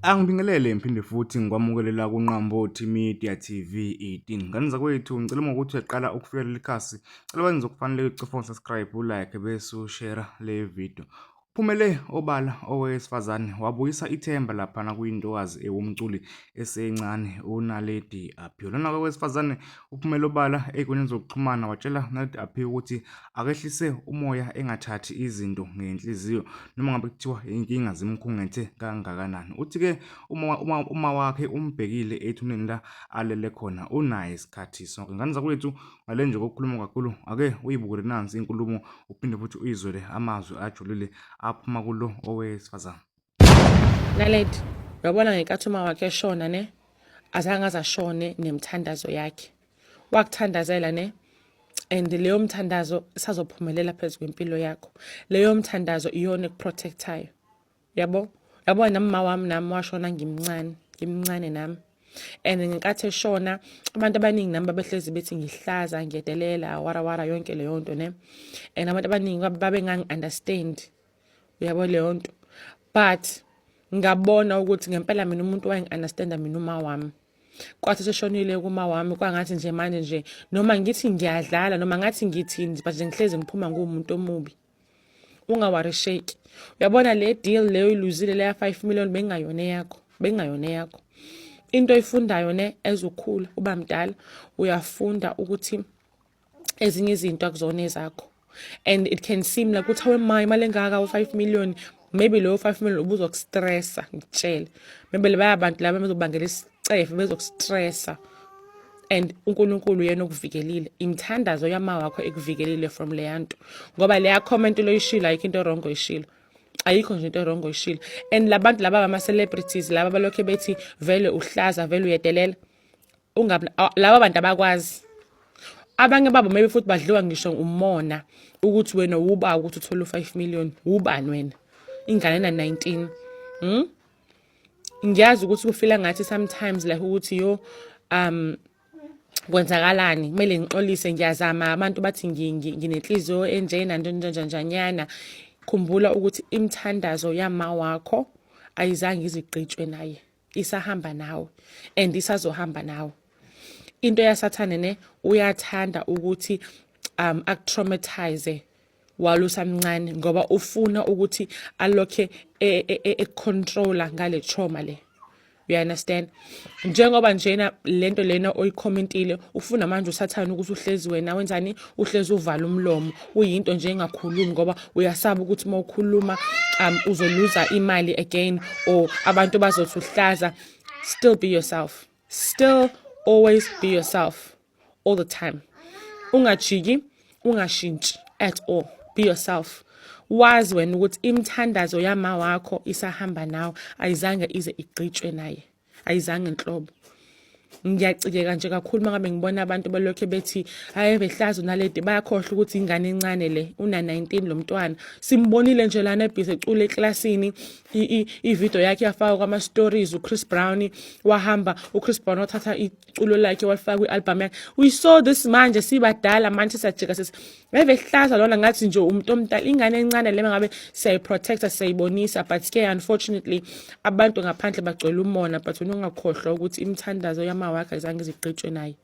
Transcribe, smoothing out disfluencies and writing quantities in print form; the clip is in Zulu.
Angibingelele ngiphinde futhi ngikwamukele la kuNqambothi Media TV 18. Ngane zakwethu, ngicela uma ukuthi uyaqala ukufika leli khasi, cela wenze okufanele, ucofa u-subscribe, u-like bese ushare le video. Phumele obala owesifazane wabuyisa ithemba laphana kwintokazi ewumculi esencane uNaledi Aphiwe. Lona owesifazane uphumele obala ey'nkundleni zokuxhumana watshela uNaledi Aphiwe ukuthi akehlise umoya, engathathi izinto ngenhliziyo noma ngabe kuthiwa inkinga zimkhungethe kangakanani. Uthi-ke uma wakhe umbhekile ethuneni la alele khona, unaye isikhathi sonke. Ngane zakwethu, ngale nje kokukhuluma kakhulu, ake uyibukele nansi inkulumo uphinde futhi uyizwele amazwi ajulile aphuma kulo owesifazane. Naledi, uyabona ngenkathi uma wakhe eshona ne, azange azashone nemthandazo yakhe. Wakuthandazela ne, and leyo mthandazo isazophumelela phezu kwempilo yakho. Leyo mthandazo iyona ekuprotectayo. Yabo? Yabo nami ma wami nami washona ngimncane, ngimncane nami. And ngenkathi eshona abantu abaningi nami babehlezi bethi ngihlaza, ngiyedelela, warawara yonke leyo nto ne. And abantu abaningi babengangi-understand. Uyabo leyo nto. But ngabona ukuthi ngempela mina umuntu wayengi-understanda mina uma wami. Kwathi seshonile kuma wami kwangathi nje manje nje noma ngithi ngiyadlala noma ngathi ngithini, but nje ngihlezi ngiphuma nguwumuntu omubi. Ungawarisheki. Uyabona le deal leyo iluzile leya 5 million bengayona eyakho, bengayona eyakho. Into oyifundayo ne ezokhula uba mdala, uyafunda ukuthi ezinye izinto akuzona ezakho. And it can seem like ukuthi awe ma, imali engaka u-5 million, maybe leyo 5 million ubuzokustressa, ngikutshele. Maybe labaya bantu laba bezobangela isicefe, bezokustressa. And uNkulunkulu yena okuvikelile, imithandazo yama wakho ekuvikelile from leya nto, ngoba leya comment loyishilo ayikho into wrong oyishilo, ayikho nje into wrong oyishilo. And labantu laba bama-celebrities laba balokhe bethi vele uhlaza, vele uyedelela, ungabi laba bantu abakwazi. Abanye babo maybe futhi badliwa ngisho umona ukuthi wena wuba ukuthi uthole u-5 million, wubani wena, ingane na-19, Ngiyazi ukuthi kufila ngathi sometimes like ukuthi yo kwenzakalani, kumele ngixolise, ngiyazama, abantu bathi nginenhliziyo enjena njenjenjanyana. Khumbula ukuthi imithandazo yama wakho ayizange izigqitshwe naye, isahamba nawe and isazohamba nawe. Into yasathane ne, uyathanda ukuthi akutraumatize while usamncane ngoba ufuna ukuthi alokhe econtrola ngale trauma le, you understand? Njengoba njena lento lena oyicommentile, ufuna manje usathane ukuthi uhlezi wena wenzani, uhlezi uvala umlomo, uyinto nje engakhulumi ngoba uyasaba ukuthi uma ukhuluma uzoluza imali again or abantu bazothi uhlaza. Still be yourself, still always be yourself all the time. Ungajiki, ungashintshi at all, be yourself. Wazi wena ukuthi imithandazo yama wakho isahamba nawe, ayizange ize igqitshwe naye, ayizange nhlobo. Ngiyacikeka nje kakhulu uma ngabe ngibona abantu balokhe bethi hayi behlaza uNaledi, bayakhohlwa ukuthi ingane encane le, una-19 lo mntwana. Simbonile nje lana ebhizi ecula eklasini, ividiyo yakhe yafakwa kwama-stories, uChris Brown wahamba, uChris Brown wathatha iculo lakhe walifaka kwi-album yakhe. We saw this. Manje sibadala manje siyajika sisi evehlaza lona ngathi nje umuntu omdala, ingane encane le. Ngabe siyayiprotecta, siyayibonisa, but ke unfortunately abantu ngaphandle bagcwele umona. But wena ungakhohlwa ukuthi imithandazo yama wakhe ayizange izigqitshwe naye.